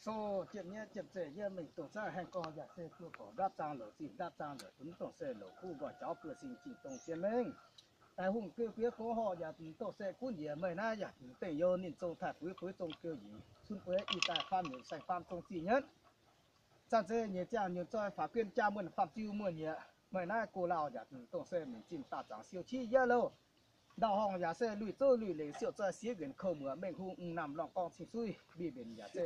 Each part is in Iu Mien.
Tov jienv nyei jienv zeiz yie mingh dongh zaangv haengh gorx yaac se duqv gorngv ndapv zaangv louc zinh ndapv zaangv louc, mv dongh se louc kuv nqoi jaux buo sin jingh dongh jienv mengh. Daic hungh geu bieqc gox horc yaac mv dongh se gunv njiec meih naaiv yaac mv dengh youz ninh zong taaih fuix fuix zong geu njiec cun bueix ih daaih faam nyunc saeng-faam zong zih nyetv. Zanc zeiz nyeic ziangh nyunc zoi faaux guen jaa muonh faam ziu muonh nyieqc, meih naaiv go lauh yaac mv dongh se minc zinh daauh zaangc siou qiex yietv louh. Ndau-horngc yaac se luih zouv luih lengc siou zoi siex nquenc kouv muoc mengh hung mv namh lorngh gorngv cing suiv mbiv mbenc yaac se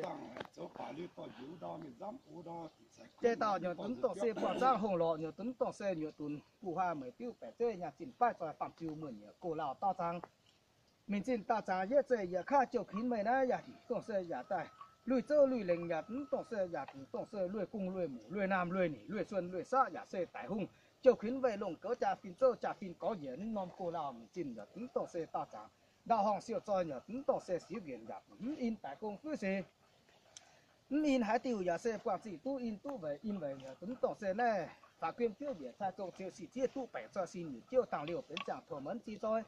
jai dauh nyuoqc dunv dongh se buangh zaangv hungh lorqc nyuoqc dunv dongh se nyuoqc dunx guv huaah meic diuv baeqc zeiv nyaanh zinh baav zoi faam ziu muonh nyieqc go lauh daauh zaangc. Minc zinh daauh zaangc yietv zeiz yietc kaav jouh kuinx meih naaiv yaac dongh se yaac daaih luih zouv luih lengc yaac mv dongh se yaac dongh se luih gong luih muc luih naamh luih nyic luih suon luih saqv yaac se daic hungh jouh kuinx weih longh goux jaa-fin zouv jaa-fin gorx njiec mv norm go lauh minc zinh yaac mv dongh se daauh zaangc. Ndau-horngc siou zoi yaac mv dongh se siex nquenc yaac mv in daic gong fuiv seix. Mv in haaix diuh yaac se buangh zingh duqv in duqv weic in weic yaac mv dongh se naaiv faaux guen juov njiec cai zong ziux sic ziev duqv baengc zoi sin nyutc jiouv dangh liouh benx ziangh tov menv zinh zoi.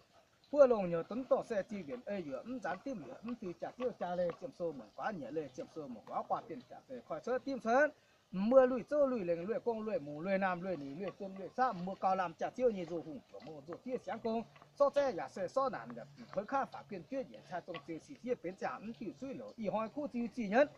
Buov longh nyuoqc dunv dongh se zinh nquenc ei yuoqc mv nzanx dimv yuoqc mv diuh jaax ziouv jaa leih ziemh sou mungc guaav nyiec leih ziemh sou mungc guaav guaav dien jaax zeiz koi cuotv dimv cuotv. Mv muoz luih zouv luih lengc luih gong luih muc luih naamh luih nyic luih suon luih saqv mv muoz gauh lamh jaax ziouv nyei nzou hungh buoz mouh nzou ziev siangx gong. Sortv zaeqv yaac se sortv naanc yaac kuonx kaav faaux guen juov njiec cai zong ziux sic ziev benx ziangh mv diuh suiv louc ih hnoi kuv ziux zinh nyetv.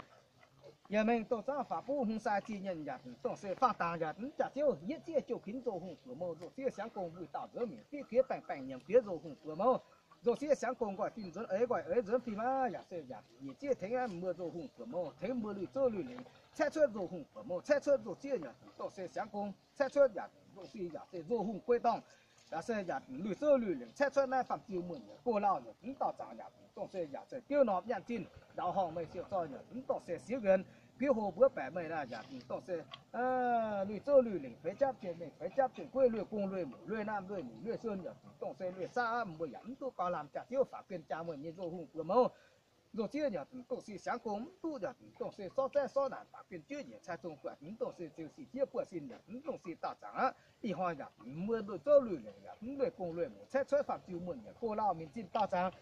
Yaac mengh dongh zaangv faaux buv hung sai zinh nyetv yaac dongh se faang dangx yaac mv jaax ziouv yietv ziev jouh kuinx nzou hungh buoz mouh nzou ziev siangx gong wuic dauh nzuonx mingh fiev kuiev baengh baengh nyiemc kuiev nzou hungh buoz mouh. Nzou ziev siangx gong nqoi fim nzuonx eix nqoi eix nzuonx fim aqv. Yaac se yaac nyic ziev tengx mv muoz nzou hungh buoz mouh tengx mv muoz luih zouv luih lengc caeqv cuotv nzou hungh buoz mouh caeqv cuotv nzou ziev yaac dongh se siangx gong caeqv cuotv yaac dongh se yaac se nzou hungh guei dorngh. Yaac se yaac luih zouv luih lengc caeqv cuotv naaiv faam ziu muonh nyieqc go lauh nyieqc mv dauh zaangc yaac dongh se yaac se diuv norm nyaanh zinh ndau-horngc meih siou zoi nyieqc mv dongh se siex nquenc guiv hlo mbuov baeqc meih naaiv yaac dongh se luih zouv luih lengc feix japv zinh mengh feix japv zinh gueiv luih gong luih muc luih naamh luih nyic luih suon yaac dongh se luih saqv mbuo yaac mv duqv gauh lamh jaax ziouv faaux guen jaa muonh nyei nzou hungh buoz mouh. Nzou ziev yaac dongh se siangx gong mv duqv yaac dongh se sortv zaeqv sortv naanc faaux guen juov njiec cai zong buatc mv dongh se ziux sic ziev buatc sin yaac mv dongh se daauh zaangc aqv. Ih hnoi yaac mv muoz luih zouv luih lengc yaac mv luih gong luih muc caeqv cuotv faam ziu muonh nyieqc go lauh minc zinh daauh zaangc.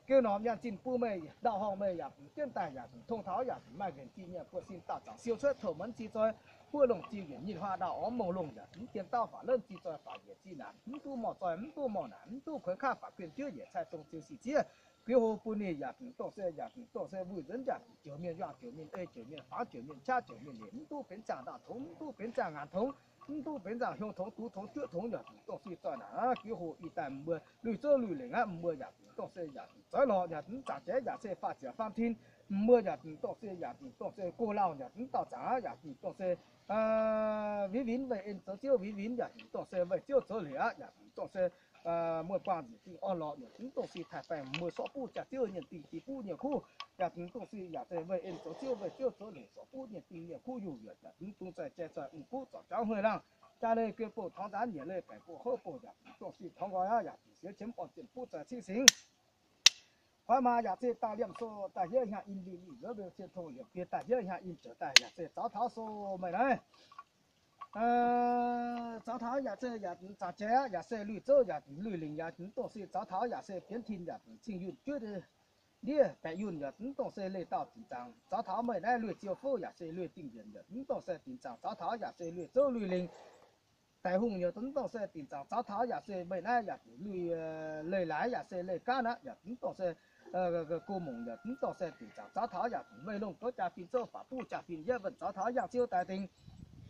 Geu norm nyaanh zinh bun meih ndau-horngc meih yaac dongh jienv daaih yaac dongh tong taux yaac dongh maaih nquenc zinh nyieqc buatc sin daauh zaangc siou cuotv touh menv zinh zoi buov longh zinh nquenc nyinh huaah ndau orv mouh longh yaac dongh dien dauh faaux lengv zinh zoi faaux yietc zinh naanc mv duqv morh zoi mv duqv morh naanc mv duqv kuonx kaav faaux guen juov njiec cai zong ziux sic ziev guiv hlo bun ninh yaac dongh se yaac dongh se wuic nzuonx yaac dongh joux mienh yuangh joux mienh ei joux mienh fangx joux mienh qaqv joux mienh liec mv duqv benx ziangh ndaauh tongx mv duqv benx ziangh ngaanc tongx mv duqv benx ziangh hiong tongx duqv tongx juoqv tongx yaac dongh se zoi naanc guiv hlo ih daaih mbuo luih zouv luih lengc aqv. Mbuo yaac dongh se yaac zoux lorz yaac mv zaangc jeiv yaac se faah ziepc faam tin. Mbuo yaac dongh se yaac dongh se go lauh yaac mv dauh zaangc aqv. Yaac dongh se winx winx weih en zoux ziouv winx winx yaac dongh se weih ziouv zoux leiz aqv. Yaac dongh se muoz-buangh nzieqc dingh orn-lorqc yaac mv dongh se taaih baengh muoz sortv buv jaax ziouv nyienh dingh dix buv nyienh kuv. Yaac dongh se yaac se weih en zoux ziouv weih ziouv zoux leiz sortv buv nyienh dingh nyienh kuv yungh yaac mv dungx zaih jai zaih mv buv zorc jauv hmeiv laangh. Jaa leih guen bouh torngx nzaanx, nyiec leih baengc bouh houv bouh yaac dongh se torngx nqoi aqv. Yaac dingc siou qiemx orn zienh buv zaih cing singx. Koi maa yaac se daaih liemh sou daaih hiev hnyangx in lih lih nzuonx mbiouh cien tong liepc bie daaih hiev hnyangx in ziouc daaih yaac se zaux taux sou meih naaiv. Zaux taux yaac se yaac zaangc jiex aqv. Yaac se luih zouv yaac luih lingc yaac dongh se zaux taux yaac se bienx tin yaac cing yunh juov ndiev baeqc yunh yaac mv dongh se leih dauh dinc zaangc. Zaux taux meih naaiv luih ziou fouv yaac se luih dingh yienc yaac mv dongh se dinc zaangc. Zaux taux yaac se luih zouv luih lingc daic hungh yaac mv dongh se dinc zaangc. Zaux taux yaac se meih naaiv yaac luih leih laaix yaac se leih gaanv aqv. Yaac mv dongh se go mongc yaac mv dongh se dinc zaangc. Zaux taux yaac weih longh goux jaa-fin zouv faaux buv jaa-fin yietv wuonh. Zaux taux yangh ziouv daaih dingc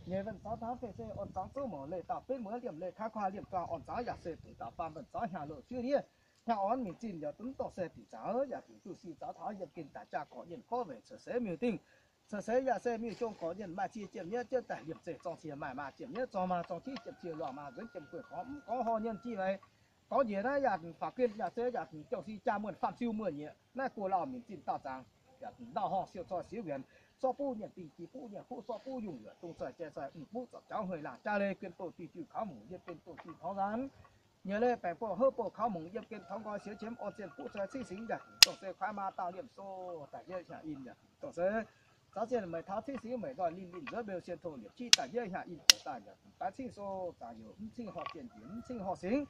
nyeic wuonh. Zaux taux fei se orn zangx zouv mouc leih dauh benv muoz liemh leih kav kuaah liemh juang orn zangx yaac se dongh dauh faam wuonh. Zaux hnyangx loz juov ndiev hnyangx orn minc zinh yaac mv dongh se dinc zaangc. Yaac dingc duqv si zaux taux yiem gen daaih jaa gorqv nyienh gorqv weic cuotv seix miuc dingh. Cuotv seix yaac se miuc jong gorqv nyienh maaih cie jiem nyieqv jienv daaih liemh zeih zorng cie maaih maa jiem nyieqv zorng maa zorng tiqv jiem cie luangh maa nzuonx jiem gueiv gorngv mv gorngv horh nyienh jiex weic gorngv njiec naaiv yaac dingc faaux guen yaac se yaac dingc jauh si jaa muonh faam siu muonh nyieqc. Naaiv go lauh minc zinh daauh zaangc yaac dingc ndau-horngc siou zoi siouv wienx sortv buv nyienh dingh jiex buv nyienh kuv sortv buv yungh yuoqc dongh zoi jai zoi mv buv zorc jauv hmeiv laangh. Jaa leih guen bouh dih juih kaux mungc yiem guen bouh dih torngx nzaanx. Nyiec leih baengc bouh houv bouh kaux mungc yiem gen torngx nqoi siouv qiemx orn zienh buv zoi cing singx yaac dingc dongh se koi maa daaih liemh sou daaih yie hnyangx in yaac dongh se zaux zienh meic taux cing singx meic nzoih linh linh nzuonx mbiouh cien tong liepc qiex daaih yie hnyangx in ziouc daaih yaac dingc baaix cing sou zaangc youc mv cing horh zienh njiec mv cing horh singx.